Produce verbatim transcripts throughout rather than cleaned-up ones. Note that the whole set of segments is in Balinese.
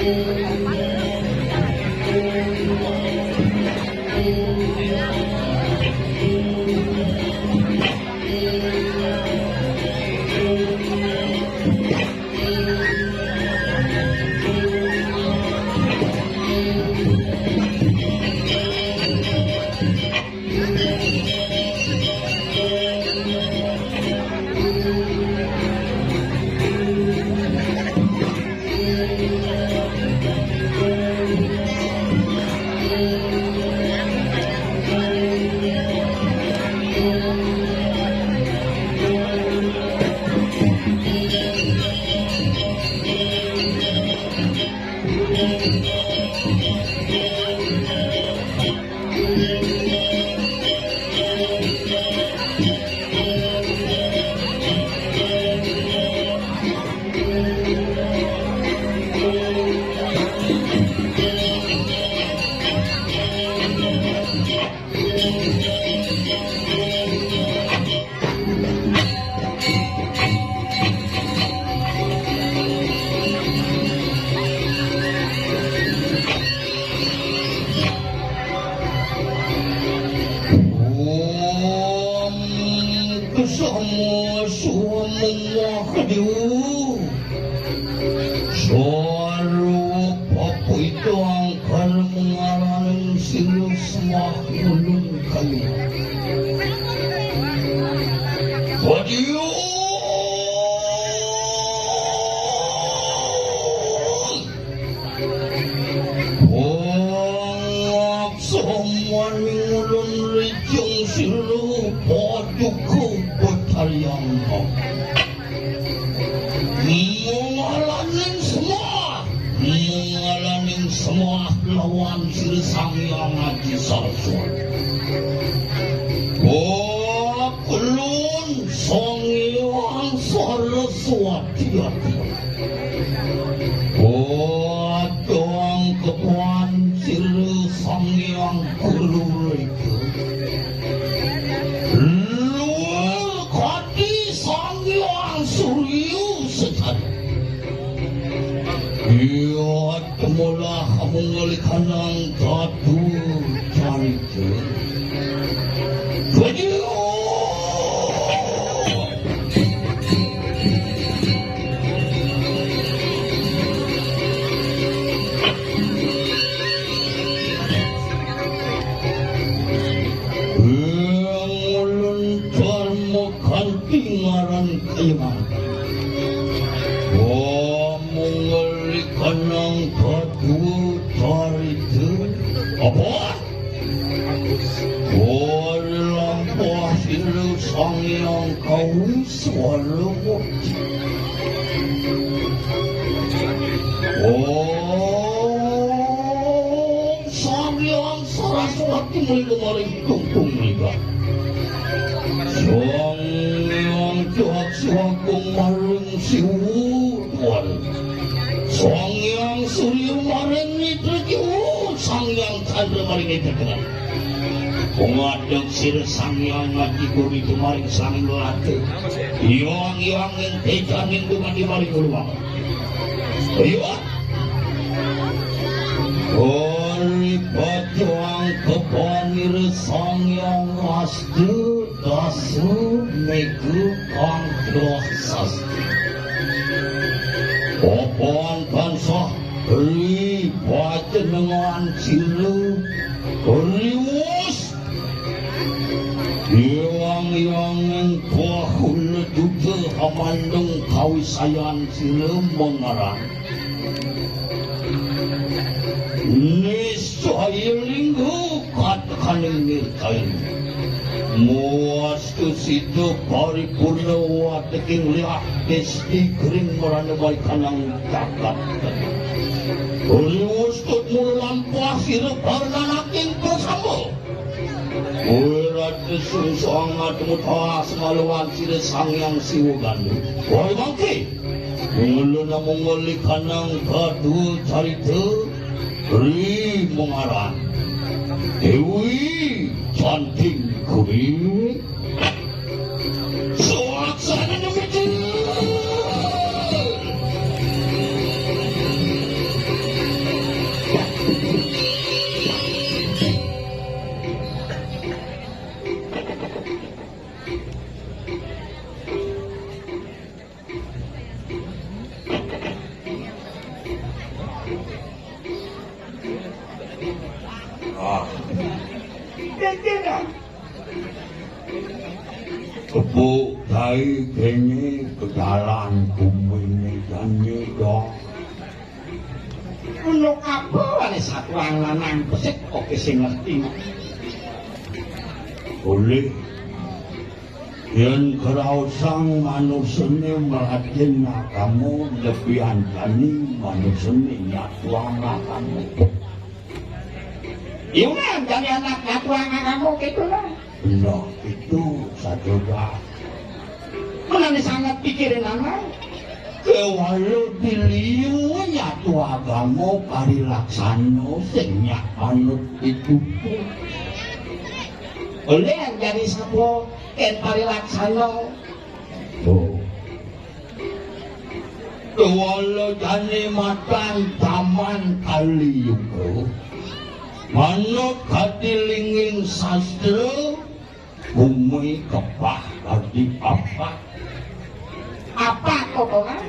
Om Kesama Swami Mahadéwa. Sarwa papaidang karma ngaraning sira sembah ulun kayu. Hadiya. Pangaksaman ulun rijang sira paduka Betari Ampang. Mangalaning sembah, mangalaning sembah lawan sira Sang Hyang Aji Saraswati. Pakulun Sang Hyang Saraswati ati. Padang kepuan sira Sang Hyang Guru Rega. Luwih kadi Sang Hyang Surya sejati. Iya temulah mengelikanang dadu carita. Tujuh. Ulun Dharma Kanti ngaran kayuman. Wah, mengelikanang kadua carita. Apa? Wari lampah sira Sang Hyang Kawiswara Murti. Om Sang Hyang Saraswati mlingga maring tungtung mlingga. Sang Hyang Daksa Agung maring Siwa Dwara. Sang Hyang Surya maring Nitrejiwa, Sang Hyang Candra maring Nitrekelan. Pangadeg sira Sang Hyang Aji Guru itu maring Sang Hyang Lata. Hyang Hyang ing tejaning dumadi maring Uluwang. Ayo. Ori pacang kepanira Sang Hyang Astu Dasu Mega Kang Doh Sasti. Papan tansah ri pajenengan sira riwus. Iwang-iwanging bahula duga hamandung kawisayan sira mangaran. Niscaya lingga katekaning nirkain. Muastu sida paripurna wateking liah desti gering marana balikanang jagat. Riwus tut mula lampah sira parnanaking prasamba. Wirat sungsang atemu talas malawan sira Sang Hyang Siwa Gandu. Woi mangke, mula namung ngelikanang kadua carita ri mangaran Dewi Canting Kuning. Suaksana nembiti. Kene bejalan kumbine jani dong. Ngono kabeh wae satuan lanang besik oke sing ngerti. Boleh. Yen keraosang manusane melajen agama, lebihan jani manusane nyatuang agama. Iya, kan, jani anak nyatuang agama gitu lah. Nah, itu saja. Menane sangat pikirin anak. Kewala diliu nyatu agama parilaksana sing nyak manut itu. Oleh yang jadi sapa ken parilaksana. Oh. Kewala jane matan taman Kali Yuga. Manut katilinging sastra, bumi kepah dadi apa? Apa kotoran?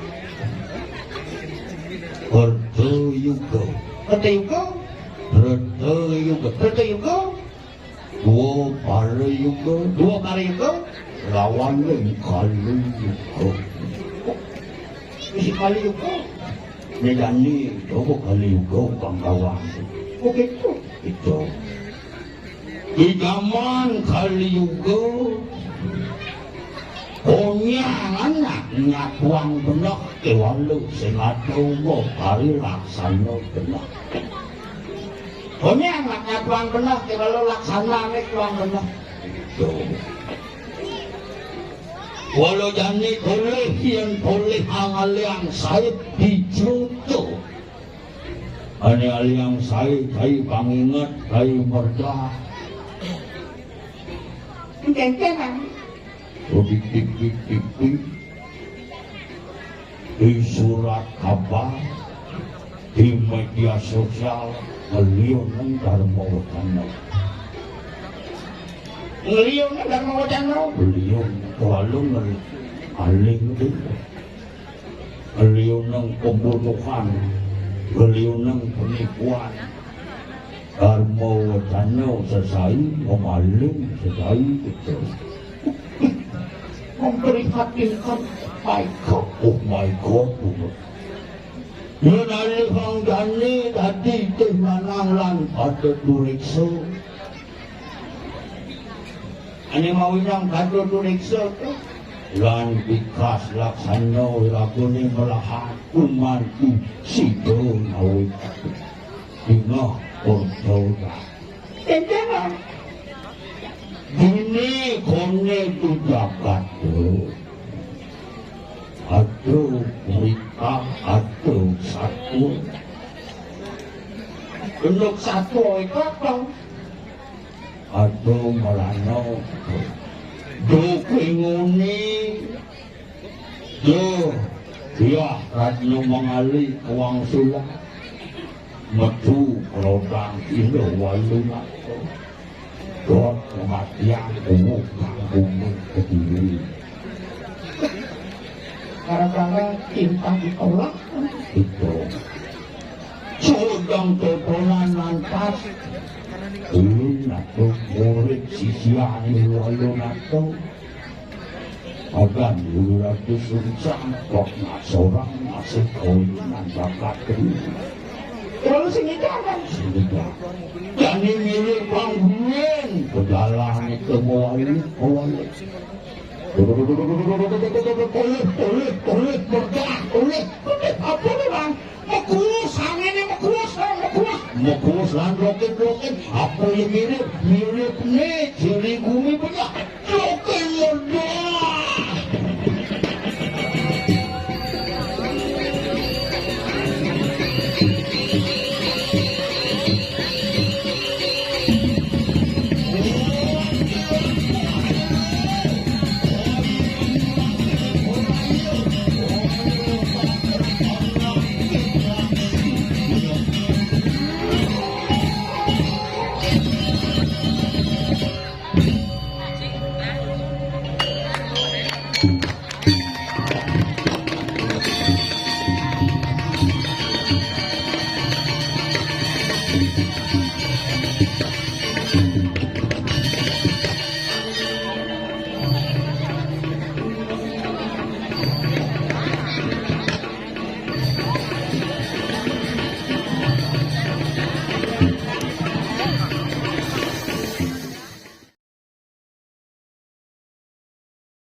Kerta Yuga. Kerta Yuga. Kerta Yuga. Kerta Yuga. Dua para yuga. Dua para yuga. Lawan ning Kali Yuga. Isi Kali Yuga. Nyejani coba Kali Yuga bangkawan. Oh gitu. Itu. Di zaman Kali Yuga, konyangan nyatuang beneh kewala sing ada uga kari laksana beneh. Konyangan nyatuang beneh kewala laksana mek tuang beneh. Tuh. Wala jani tolih yen tolih angaliang sae dicucuk. Ane aliang sae kai panginget kai merdah. Kentenan. Titik-titik-titik. Di surat kabar, di media sosial, ngeliuneng Dharma Wacana. Ngeliuneng Dharma Wacana. Ngeliun, kewala ngel-, aling tu. Ngeliuneng pembunuhan, ngeliuneng penipuan. Dharma Wacana sesai, memaling sesai, gitu. Memprihatinkan. My God, oh my God, oh my God. Yen alihang jani dadi teh manang lan pada tureksa. Ane mau ilang kado tureksa tu. Lan bikas laksana wiragane melahan kumanti sida ngawi. Dina orda. Tentenan. Dini kone tu jagat tu. Aduh, berita, aduh, satu. Genuk satu itu apa? Aduh, merana. Duh, binguni. Duh, ya, Ratna Mangali, Kewang Sulang. Metu, Kelodang, Indo, Walu, Nato. Dot, kematian, umum, kang bumi, kediri. Gara-gara cinta ditolak. Itu. Sudang totonan lantas. Ulun atuh murid sisian ulun atuh. Agan ulun atuh sungsang kok nak sorang masih kawinan bakat. Terus sing itu apa? Sing itu. Jani milih panggungan. Pedalang itu mewali, mewali. Toleh, toleh, toleh, toleh, bergerak, toleh, toleh, apa nih, Bang? Mekus, anginnya mekus, eh, mekus. Mekus lan roket-roket, apa yang mirip? Mirip nih,